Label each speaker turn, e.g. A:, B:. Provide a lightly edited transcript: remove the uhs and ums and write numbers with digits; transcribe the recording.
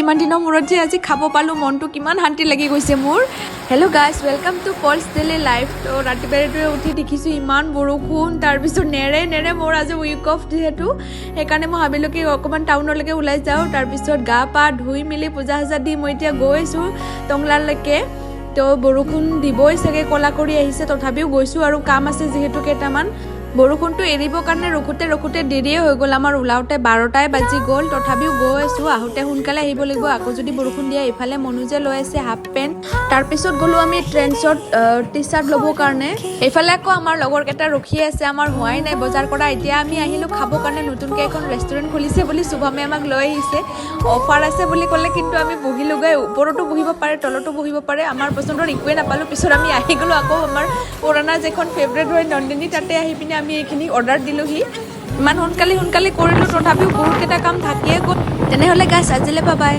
A: ইমান দিনৰ মূৰত যে আজি খাব পালোঁ, মনটো কিমান শান্তি লাগি গৈছে মোৰ। Hello guys, welcome to Paul's Daily Life. তো ৰাতিপুৱাই ৰাতিপুৱাই উঠি দেখিছোঁ ইমান বৰষুণ। তাৰপিছত নেৰে নেৰে মোৰ আজি উইক অফ যিহেতু, সেইকাৰণে মই ভাবিলোঁ কি অকণমান টাউনলৈকে ওলাই যাওঁ। তাৰপিছত গা পা ধুই মেলি পূজা চূজা দি মই এতিয়া গৈ আছোঁ টংলালৈকে। তো বৰষুণ দিবই চাগে, ক'লা কৰি আহিছে, তথাপিও গৈছোঁ আৰু কাম আছে যিহেতু কেইটামান। বৰষুণটো এৰিবৰ কাৰণে ৰখোতে ৰখোতে দেৰিয়ে হৈ গ'ল। আমাৰ ওলাওঁতে 12টাই বাজি গ'ল। তথাপিও গৈ আছোঁ, আহোঁতে সোনকালে আহিব লাগিব, আকৌ যদি বৰষুণ দিয়ে। এইফালে মনোজে লৈ আছে হাফ পেণ্ট। তাৰপিছত গ'লোঁ আমি ট্ৰেণ্ডছত টি চাৰ্ট ল'বৰ কাৰণে। এইফালে আকৌ আমাৰ লগৰ কেইটা ৰখি আছে, আমাৰ হোৱাই নাই বজাৰ কৰা। এতিয়া আমি আহিলোঁ খাবৰ কাৰণে। নতুনকৈ এখন ৰেষ্টুৰেণ্ট খুলিছে বুলি শুভমে আমাক লৈ আহিছে। অফাৰ আছে বুলি ক'লে, কিন্তু আমি বহিলোগৈ। ওপৰতো বহিব পাৰে, তলতো বহিব পাৰে। আমাৰ পচন্দৰ একোৱে নাপালোঁ। পিছত আমি আহি গ'লোঁ আকৌ আমাৰ পুৰণা যিখন ফেভৰেট হয় নন্দিনী, তাতে আহি পিনে আমি এইখিনি অৰ্ডাৰ দিলোঁহি। ইমান সোনকালে সোনকালে কৰিলোঁ, তথাপিও বহুতকেইটা কাম থাকিয়ে গ'ল। তেনেহ'লে গাইছ, আজিলৈ বাই।